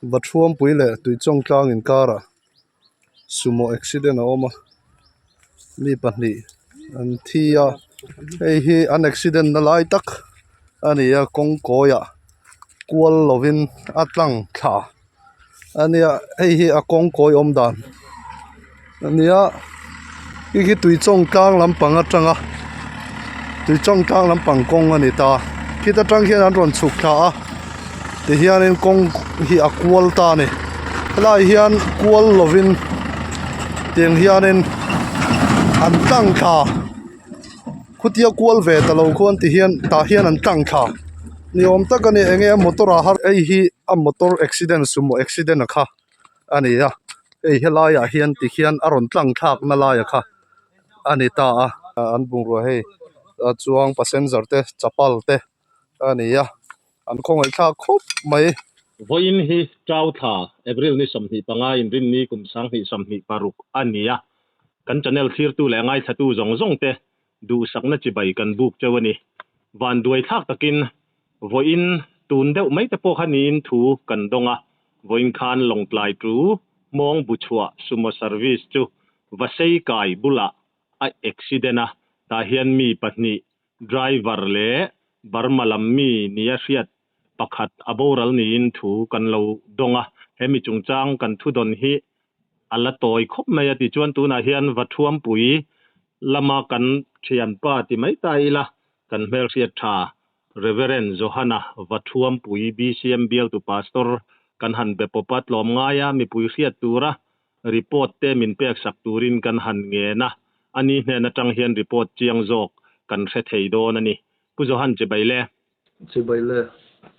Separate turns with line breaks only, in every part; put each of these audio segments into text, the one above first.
Vathuampui leh Tuichawngtlang inkarah sumo accident a awm a mi pahnih an thi a hei hi an accident na lai tak a ni a kawng kawiah kual lovin a tlang thla a nia hei hi a kawng kawi awm dan a nia hei hi Tuichawngtlang lampang atanga Tuichawngtlang lampang kawng a ni ta khita tang hian an rawn chhuk thla a tihianin kawng hi a kual ta a ni helaiah hian kual lovin tiang hianin an tlang thla khutia kual ve ta lo khuan tihian tah hian an tlang thla ni awm tak a ni eng nge motor ah hei hi a motor accident sumo accident a kha a ni a hei helaiah hian tikhian a rawn tlang thlak na laia kha a ni ta a an bungrua hei a chuang passenger te chapal te a ni a an khawngaih thlak khawp mai.
Vawiin hi Tau thla, April ni 25 inrinni kum 2026 a ni a, kan channel thlirtu leh ngaithlatu zawng zawng te duhsakna chibai kan buk cheu a ni. Vanduai thlak takin Vawiin tun deuh mai te pawh kha niin thu kan dawng a, vawiin khan Lawngtlai tu Hmawng Buchhuah Sumo Service chu Vasei kai bulah a accident a, tah hian mi pahnih driver leh Burma lam mi nia hriat pakhat a boral niin thu kan lo dawng a, he mi chungchang kan thu dawn hi a la tawi khawp mai a tichuan tunah hian Vathuampui lama kan thianpa ti mai ta ila kan hmelhriat tha Rev. Johana Vathuampui BCM bialtu Pastor kan han be pawp a, tlawmngaia mipui hriat tura report te min pek sak turin kan han ngen a, ani hnen atang hian report chiang zawk kan hre thei dawn a ni. Pu Johan chibai le.
Chibai le.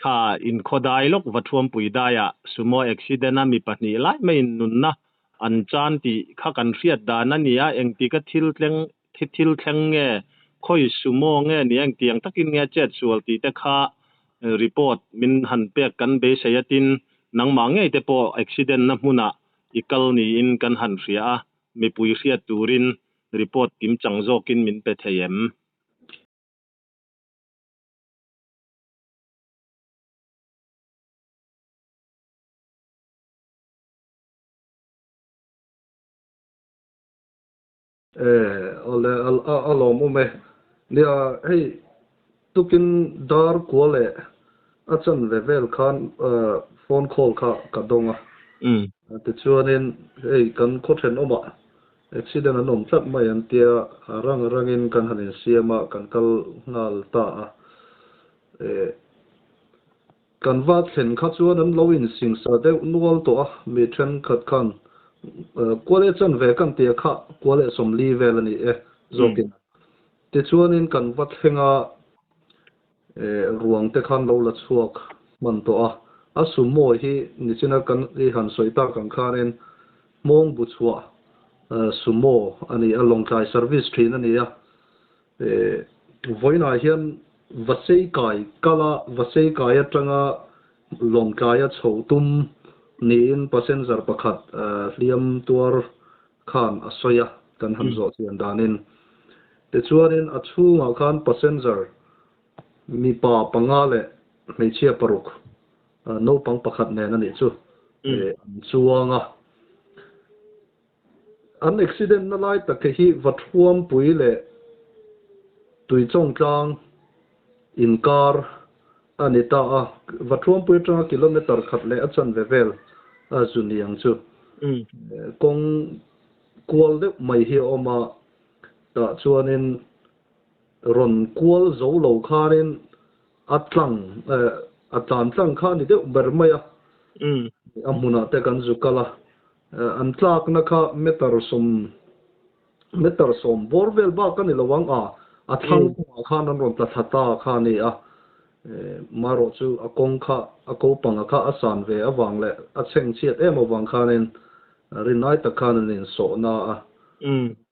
Kha inkhawdai lawk Vathuampui daiah sumo accident a mi pahnih lai maiin nunna an chan tih kha kan hriat dan a ni a, engtika thil tleng Thi thil thleng nge, khawi sumo nge ni engtiang takin nge chet sual tih te kha report min han pek kan beisei a tin, nangmah ngei te pawh accident na hmunah i kal niin kan han hria a, mipui hriat turin report kimchang zawkin min pe thei em?
E, awle, a lawmawm e. Nia, hei tukin dar kua leh a chanve vel khan phone call kha ka dawng a. Tichuanin hei kan khaw thenawmah accident an awm tlat mai an tia, a rang rangin kan han insiam a, kan kal nghal ta a. E, Kan va thlen kha chuan an lo insingsa deuh nual tawh a, mi thenkhat khan kua leh chanve kan tia kha kua leh sawmli vel a ni e zawkin. Tichuanin kan va thleng a, ruang te khan lo la chhuak hman tawh a, a sumo hi nichina kan i han sawi tak ang khanin hmawng bu chhuah sumo a ni a, Lawngtlai service thin a ni a, Vawiinah hian Vasei kai kala Vasei kai atanga Lawngtlaia chho tum niin passenger pakhat hliam tuar khan a sawi a, kan han zawh chian danin. Tichuanin a chhungah khan passenger mipa panga leh hmeichhia paruk naupang pakhat nen a nih chu an chuang a. An accident na lai tak hi Vathuampui leh Tuichawngtlang inkar a ni ta a, Vathuampui atanga kilometre khat leh a chanve vel a zu ni ang chu. Kawng kual deuh mai hi a awm a, tah chuanin rawn kual zo lo khanin A tlang, a tlan tlang kha a ni deuh ber mai a, a hmunah te kan zu kal a, an tlakna kha meter sawm, meter sawm bawr vel bak a ni lo ang a, a thlang kawngah khan an rawn tla thla ta kha a ni a, marawh chu a kawng kha, a ko panga kha a san ve avang leh a chheng chhiat em avang khanin rinai tak khan an insawh na a,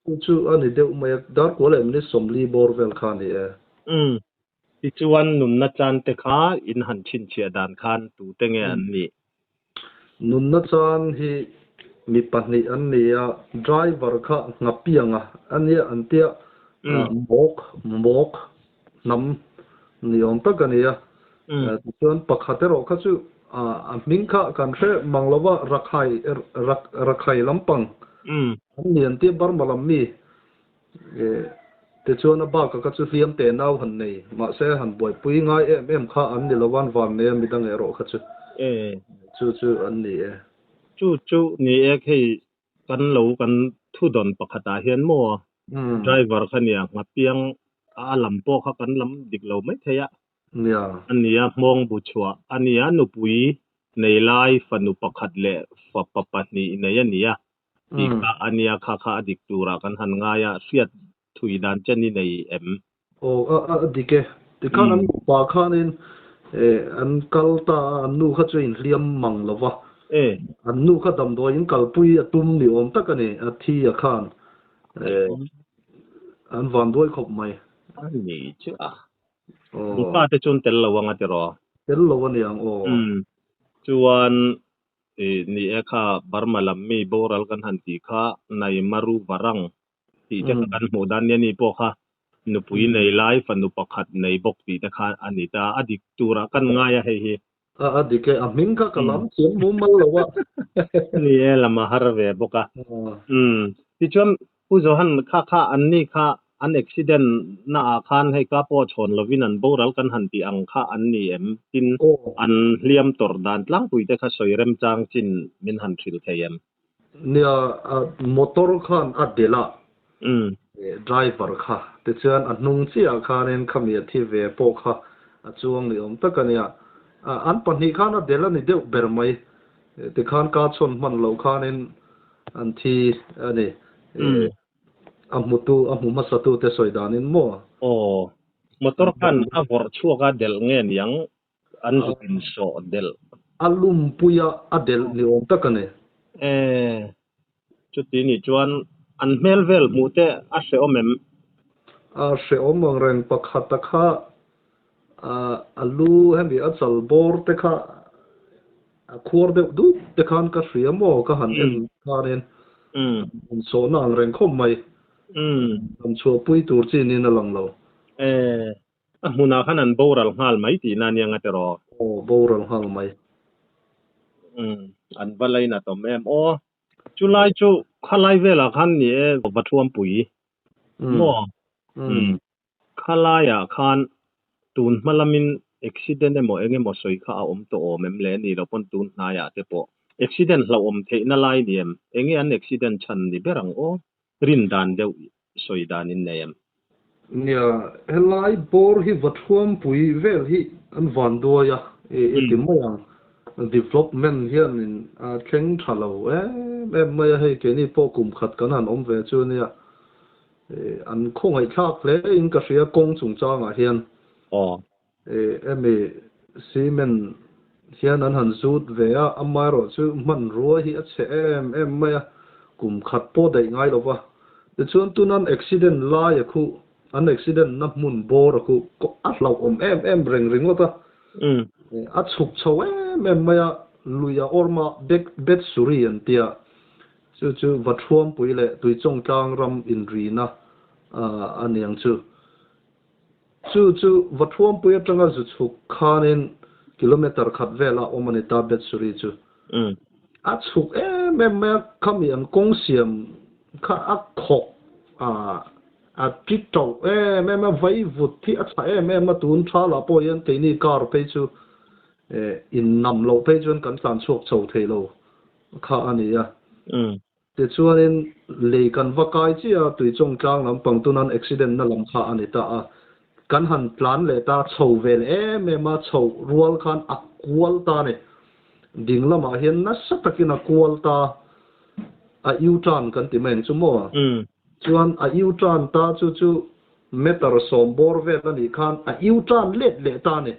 chu chu a ni deuh mai a, darkua leh minute 40 bawr vel kha a ni e.
Tichuan, nunna chan te kha in han chhinchhiah dan khan tute nge an nih?
Nunna chan hi mi pahnih an ni a, driver kha Nghapianga a nia an tia, Mawk, Mawk hnam ni awm tak a ni a. Tichuan, pakhat erawh kha chu A hming kha kan hre mang lo va, Rakhai, Rakhai lampang an ni an tia Burma lam mi te chuan a bak a kha chu hliam te nau han nei mahse han buaipui ngai em em kha an ni lo va, an van nei a midang erawh kha chu chu chu an ni e.
Chu chu ni e, hei kan lo kan thudawn pakhatah hian maw driver kha nia nghapiang a lam pawh kha kan lam dik lo maithei a.
Nia.
A nia, hmawng bu chhuah a nia, nupui nei lai fanu pakhat leh fapa pahnih nei a nia tih kha a nia, kha kha a dik turah kan han ngai a, hriat thui dan chen i nei em?
Aw, a a dik e. Tikhan an nupa khanin an kal ta a, an nu kha chu a inhliam mang lo va. An nu kha damdawiin kalpui a tum ni awm tak a ni, a thi a khan. An vanduai khawp mai.
A ni chu a. Nupa te chuan tel lo ang a tiraw?
Tel lo a ni ang aw.
Chuan ni e kha Burma lam mi boral kan han tih kha Naimaru Varang tih te kha kan hmuh dan nia ni pawh kha nupui nei lai fanu pakhat nei bawk tih te kha a ni ta a dik turah kan ngai a hei hi.
A a dik e, a hming kha ka lam thiam mumal lo a.
Ni e, lam a har ve bawk a. Umm tichuan Pu Johan kha kha an ni kha an accident na ah khan hei ka pawh chhawn lovin an boral kan han tih ang kha an ni em? Tin an hliam tawrh dan tlangpui te kha sawi remchang chin min han hrilh thei em?
Nia, motor khan a delh a, driver kha. Tichuan a hnung chiah ah khanin khami a thi ve pawh kha a chuang ni awm tak a nia. An pahnih khan a delh a ni deuh ber mai. Tikhan ka chhawn hman loh khanin an thi a ni. A hmutu, a hmu hmasatu te sawi danin maw?
Aw, motor khan a vawrh chhuak a delh nge niang An zuk in sawh delh.
A lumpuia a delh ni awm tak a ni.
E, chuti nih chuan an hmel vel hmuh te a hrehawm em?
A hrehawm ang reng pakhata kha a lu hemi a chal bawr te kha a khuar deuh dup te khan ka hria maw ka han en khanin insawhna ang reng khawp mai. An chhuahpui tur chi niin a lang lo.
E, A hmunah khan an boral nghal mai tihna ania nga tiraw?
Aw, boral nghal mai.
Umm, an va lainat awm em aw. Chulai chu khalai velah khan ni e va thuampui maw? Umm, khalaiah khan tun hma lamin accident emaw eng emaw sawi kha a awm tawh awm em le ni lo pawn tun hnaiah te pawh accident hlauhawm theihna lai ni em? Enge an accident chhan ni ber ang aw? Rin dan deuh sawi dan in nei em?
Nia, helai bawr hi Vathuampui vel hi an van duai a, i ti mai ang. Development hianin a thleng tha lo em em mai a, hei keini pawh kum khat kan han awm ve chu ania. An khawngaihthlak hle in ka hria kawng chungchangah hian.
Aw.
Hemi cement hian an han zut ve a, amaherawhchu hmanrua hi a chhe em em mai a, kum khat pawh daih ngai lo va. Tichuan tuna an accident lai a khuh, an accident na hmun bawr a khuh a hlauhawm em em reng ringawt a, a chhuk chho em em mai a, lui a awrma Bet Suri an tia, chu chu Vathuampui leh Tuichawngtlang ram inrina a niang chu. Chu chu Vathuampui atanga zu chhuk khanin kilometre khat vela awm a ni ta Betsuri chu. A chhuk em em mai a, khami an kawng siam kha a khawk a, a ti tauh em em a, vai vut hi a chhah em em a, tun tha lah pawh hian keini car phei chu in nam loh phei chuan kan tlan chhuak chho thei lo kha a ni a. Tichuanin lei kan va kai chiah a, Tuichawng tlang lampang tunan accident na lam kha a ni ta a. Kan han tlan leh ta, chho vel em em a, chhoh rual khan a kual ta a ni. Ding lamah hian nasa takin a kual ta, a U-turn kan ti mai ang chu maw? Chuan a U-turn ta chu chu meter sawm bawr vel a nih khan a U-turn let leh ta a ni.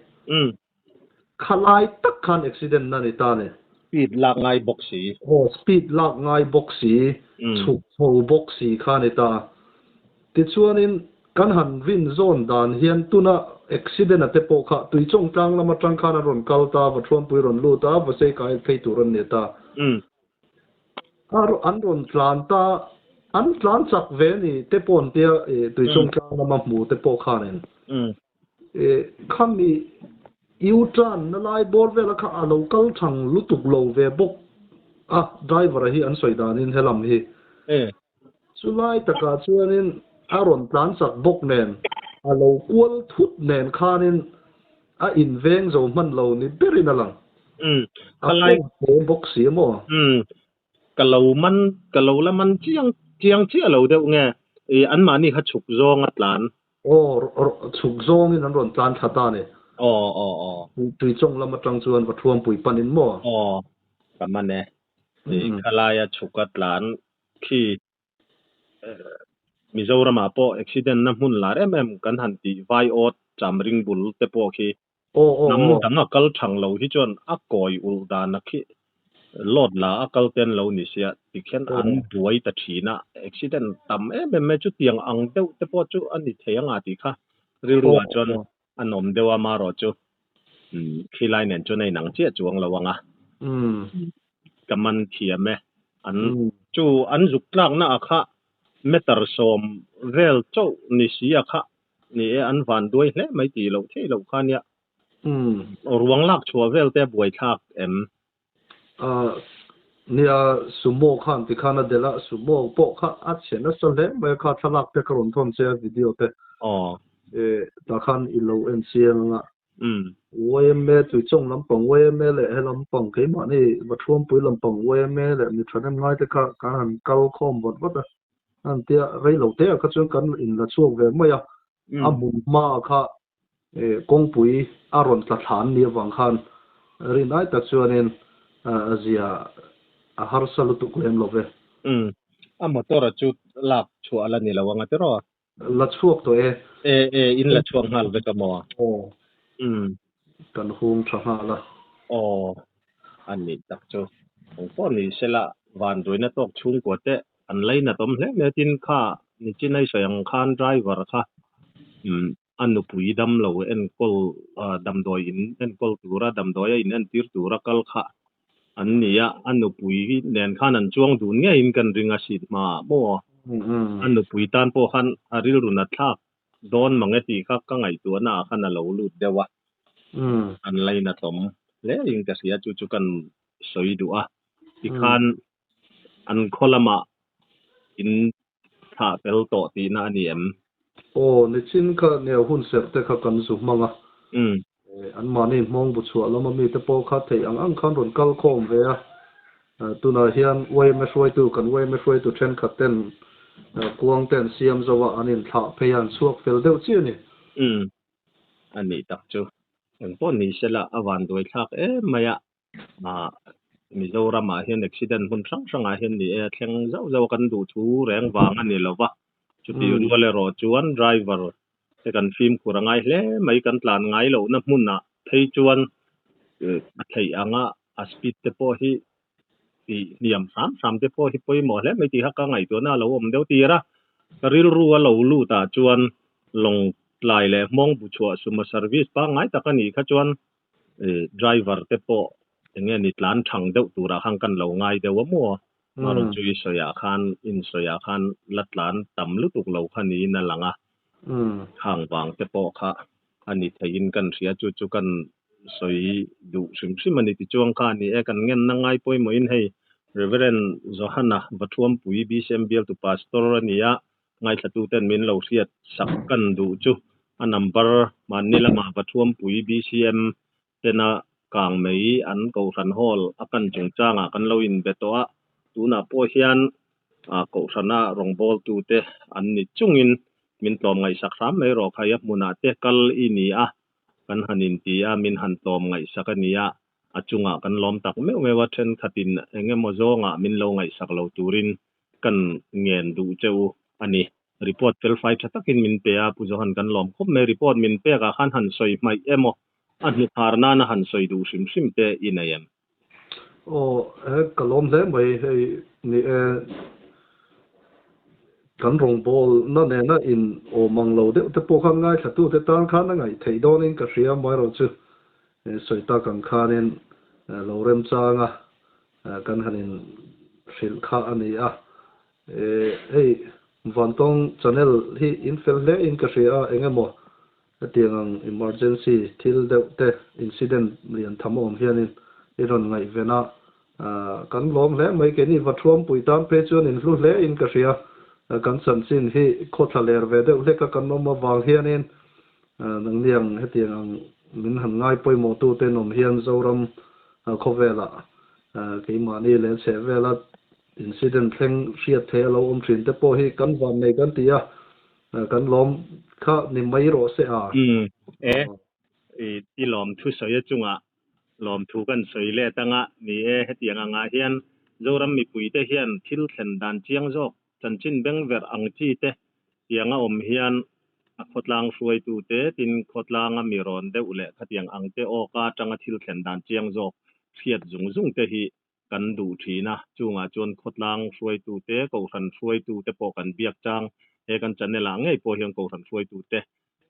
Khalai tak khan accident na ni ta ni.
Speed lak ngai bawk si.
Aw speed lak ngai bawk si, chhuk chho bawk si kha ni ta. Tichuanin kan han rin zawn dan hian tuna accident a te pawh kha Tuichawng tlang lam atang khan an rawn kal ta, Vathuampui rawn lut a, Vasei kai phei tur an ni ta. An rawn tlan ta, an tlan chak ve a ni te pawh an tia Tuichawng tlang lama hmu te pawh khanin. Khami U-turn na lai bawr vela kha a lo kal thang lutuk lo ve bawk a, driver-a hi an sawi danin helam hi. Chulai takah chuanin a rawn tlan chak bawk nen, a lo kual thut nen khanin a inveng zo hman lo ni berin a lang. A kawng hle bawk si a maw?
Ka lo man, ka lo la man chiang chiang chiah lo deuh nge i anmahni kha chhuk zawng a tlan.
Aw, chhuk zawngin an rawn tlan thla ta ni.
Aw, aw, aw.
Tuichawng lam atang chuan va thuampui panin maw?
Aw, ka man e. I khalaia chhuk a tlan khi Mizoramah pawh accident na hmun lar em em kan han tih Vaiawt Chamring bul te pawh khi Hnam dang a kal thang lo hi chuan a kawi ulh dan a khi load la a kal ten lo ni sia tikhian an buai ta thin a, accident tam em em mai chutiang ang deuh te pawh chu a ni thei anga tih kha rilru ah chuan a nawm deuh a marawh chu khilai nen chuan a inang chiah chuang lo ang a, ka man thiam e an chu an zuk tlakna ah kha meter 10 vel chauh ni si a kha Ni e, an van duai hle mai tih loh theih loh kha nia. Ruang lak chhuah vel te a buaithlak em?
Nia, Sumo khan tikhan a delh a, Sumo pawh kha a chhe nasa hle mai a, kha thlalak te ka rawn thawn che a video te. Tah khan i lo en chiang ang a. YMA Tuichawng lampang YMA leh he lampang keimahni Vathuampui lampang YMA leh mi thahnem ngai te kha kan han kal khawm vat vat a. An tia rei lo te ah kha chuan kan in la chhuak ve mai a, a hmun hma kha kawngpui a rawn tla thla an nih avang khan rinai tak chuanin a zia a harsa lutuk lem lo ve.
Umm, a motor a chu lak chhuah la ni lo ang a tiraw?
La chhuak tawh e.
E, e, in la chhuak nghal vek a maw?
Aw.
Umm.
Kan hung tha nghal a.
Aw, a nih tak chu. Eng pawh ni sela, vanduaina tawk chhungkua te an lainat awm hle mai a, tin kha nichin a i sawi ang khan driver kha umm a nupui dam lo enkawl damdawi in enkawl tura damdawi a in entir tura kal kha an ni a, a nupui nen khan an chuang dun ngeiin kan ring a seat hmaah maw a nupui tan pawh khan a rilru nat thlak dawn mang e tih kha ka ngaihtuahna ah khan a lo lut deuh a, an lainat awm hle in ka hria chu chu kan sawi duh a, tikhan An khaw lamah in thlah fel tawh tihna a ni em?
Aw, nichin kha nia hun serh te kha kan zu hmang a. Anmahni hmawng bu chhuah lama mite pawh kha theih ang ang khan rawn kal khawm ve a. Tunah hian yma hruaitu, kan yma hruaitu thenkhat ten kuang te an siam zo a, an inthlah phei a, an chhuak fel deuh chiah a ni.
A nih tak chu. Engpawh ni sela a vanduai thlak em mai a. Mizoramah hian accident hmun hrang hrangah hian ni e a thleng zauh zauh a kan duh thu reng vang a ni lo va, chutih rual erawh chuan driver te kan fimkhur a ngai hle mai, kan tlan ngai lohna hmunah phei chuan a theih anga a speed te pawh hi tih hniam hram hram te pawh hi pawimawh hle mai tih kha ka ngaihtuahna a lo awm deuh tir a, ka rilru a lo lut ah chuan lawng tlai leh hmawng bu chhuah suma service pangngai tak a nih kha chuan driver te pawh enge ni tlan thang deuh turah khan kan lo ngai deuh a maw? Marawh chu i sawiah khan in sawiah khan la tlan tam lutuk lo kha niin a lang a, khang vang te pawh kha a ni theiin kan hria chu chu kan sawi duh hrim hrim a ni tichuan kha a ni e kan ngenna ngai pawimawhin hei Reverend Johana Vathuampui BCM bialtu Pastor a ni a, Ngaithlatuten min lo hriat sak kan duh chu a number mahni lama Vathuampui BCM tena kang mai an Kohhran Hall a kan chungchangah kan lo inbe tawh a, tunah pawh hian Kohhrana rawngbawltute an ni chungin min tlawm ngaihsak hram mai rawh khai a hmunah te kal i ni a, kan han inti a, min han tlawm ngaihsak a ni a, a chungah kan lawm tak meuh meuh a, thenkhatin eng emaw zawngah min lo ngaihsak lo turin kan ngen duh che u a ni. Report felfai tha takin min pe a, Pu Johan kan lawm khawp mai. Report min pek ah khan han sawi hmaih emaw a hnukhar nana han sawi duh hrim hrim te i nei em?
Aw, he ka lawm hle mai hei ni e. Kan rawngbawl na nena in awm ang lo deuh te pawh khan ngaithla te tan khan a ngaih theih dawnin ka hria amaherawh chu sawi tak ang khanin lo remchang a kan han in hrilh kha a ni a. Hei Vantawng channel hi in fel hle in ka hria a, eng emaw Hetiang ang emergency thil deuh te incident lian tham a awm hianin i rawn ngaihven a, kan lawm hle mai. Keini Vathuampui tan phei chuan inhlu hle in ka hria. Kan chanchin hi khawthla ler ve deuh hlek a kan awm avang hianin nangni ang hetiang ang min han ngai pawimawh tute an awm hian Zoram khawvelah keimahni leh chhehvela incident thleng hriat theih a lo awm thin te pawh hi kan vannei kan ti a. Kan lawm kha ni mai rawh se a.
Umm e, i lawmthu sawi a chungah lawmthu kan sawi let anga ni e, hetiang angah hian Zoram mipuite hian thil thlen dan chiang zawk chanchin bengverh ang chi te tianga awm hian a khawtlang hruaitute tin khawtlanga mi rawn deuh leh khatiang ang te awka atanga thil thlen dan chiang zawk hriat zung zung te hi kan duh thin a, chungah chuan khawtlang hruaitute, kohhran hruaitute pawh kan biak chang, he kan channel ah ngei pawh hian kohhran hruaitute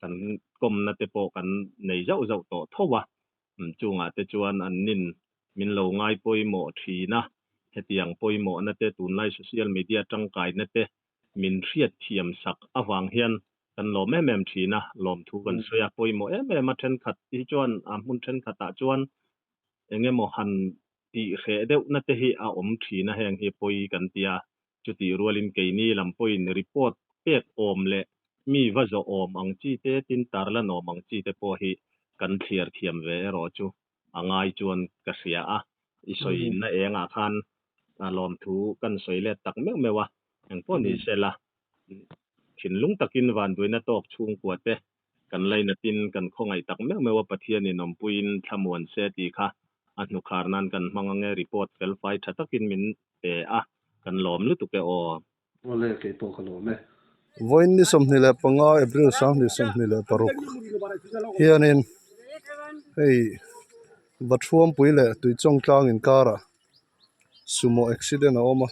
kan kawmna te pawh kan nei zauh zauh tawh tho a, chungah te chuan an nin min lo ngai pawimawh thin a, hetiang pawimawhna te tunlai social media tangkaina te min hriat thiam sak avang hian kan lawm em em thin a, lawmthu kan sawi a, pawimawh em em a thenkhat hi chuan a hmun thenkhatah chuan eng emaw han tih hreh deuhna te hi a awm thin a, heng hi pawi kan ti a, chutih rualin keini lam pawhin report pek awm leh mi va zawh awm ang chi te, tin tarlan awm ang chi te pawh hi kan thliar thiam ve erawh chu a ngai chuan ka hria a, i sawiinna engah khan lawmthu kan sawi let tak meuh meuh a, engpawh ni sela thinlung takin vanduaina tawk chhungkua te Kan lainatin kan khawngaih tak meuh meuh a Pathianin awmpuiin thlamuan se tih kha a hnukhar nan kan hmang ange report felfai tha takin min pe a, kan lawm lutuk e aw.
Awle kei pawh ka lawm e. Vawiin ni 25 April 2026 hianin hei Vathuampui leh Tuichawngtlang inkarah sumo accident a awm a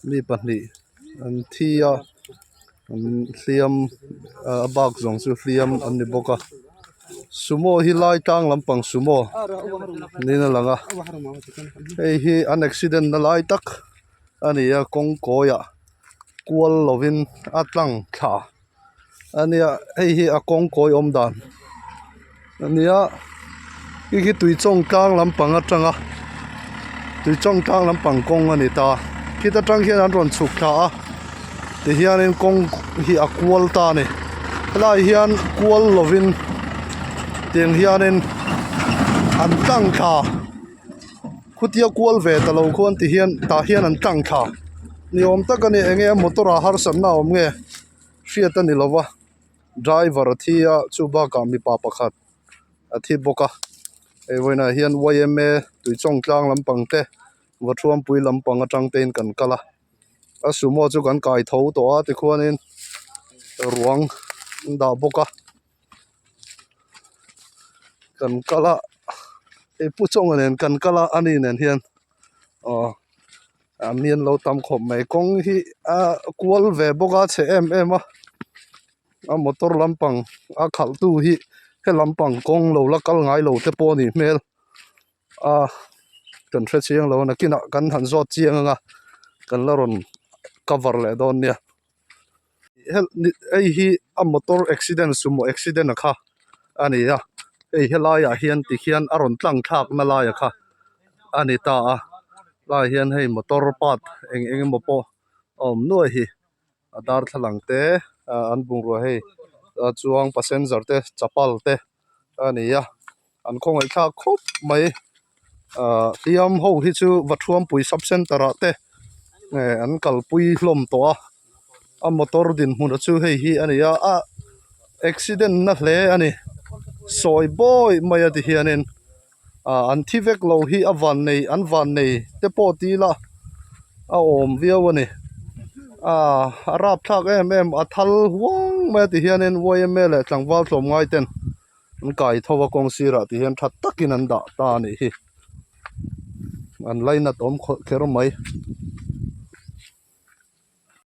mi pahnih an thi a an hliam a bak zawng chu hliam an ni bawk a sumo hi lai tlang lampang sumo niin a lang a hei hi an accident na lai tak a ni a kawng kawiah kual lovin a tlang thla a nia hei hi a kawng kawi awm dan a nia hei hi tuichawng tlang lampang atanga tuichawng tlang lampang kawng a ni ta khita tang hian an rawn chhuk thla a tihianin kawng hi a kual ta a ni helaiah hian kual lovin tiang hianin an tlang thla khutia kual ve ta lo khuan tihian tah hian an tlang thla ni awm tak a ni eng nge motor ah harsatna a awm nge. Hriat a ni lo va, driver a thi a, chu bakah mipa pakhat a thi bawk a, hei vawiinah hian yma tuichawng tlang lampang te Vathuampui lampang atang te in kan kal a, a sumo chu kan kai tho tawh a tikhuanin ruang an dah bawk a, kan kal a hei pu chawnga nen kan kal a ani nen hian aw. A mian lo tam khawp mai kawng hi a kual ve bawk a chhe em em a a motor lampang a khalh tu hi he lampang kawng lo la kal ngai lo te pawh a nih hmel a kan hre chiang lo a nakinah kan han zawt chiang ang a kan la rawn cover leh dawn nia hei hi a motor accident sumo accident a kha a ni a hei helaiah hian tikhian a rawn tlang thlak na laia kha a ni ta a helaiah hian hei motor part eng eng emaw pawh a awm nuai hi a darthlalang te ah an bungrua hei a chuang passenger te chapal te a ni a an khawngaih thlak khawp mai ah hliam ho hi chu Vathuampui sub center ah te eh an kalpui hlawm tawh a a motor dinhmun chu hei hi a ni a a accident na hle a ni sawi bawi mai a ti hianin ah an thi vek lo hi a van nei an van nei te pawh ti ila a awm viau a ni ah a rapthlak em em a thal huang mai a ti hianin yma leh tlangval tlawmngai ten an kai tho a kawng sirah ti hian tha takin an dah ta a nih hi an lainat awm kher mai.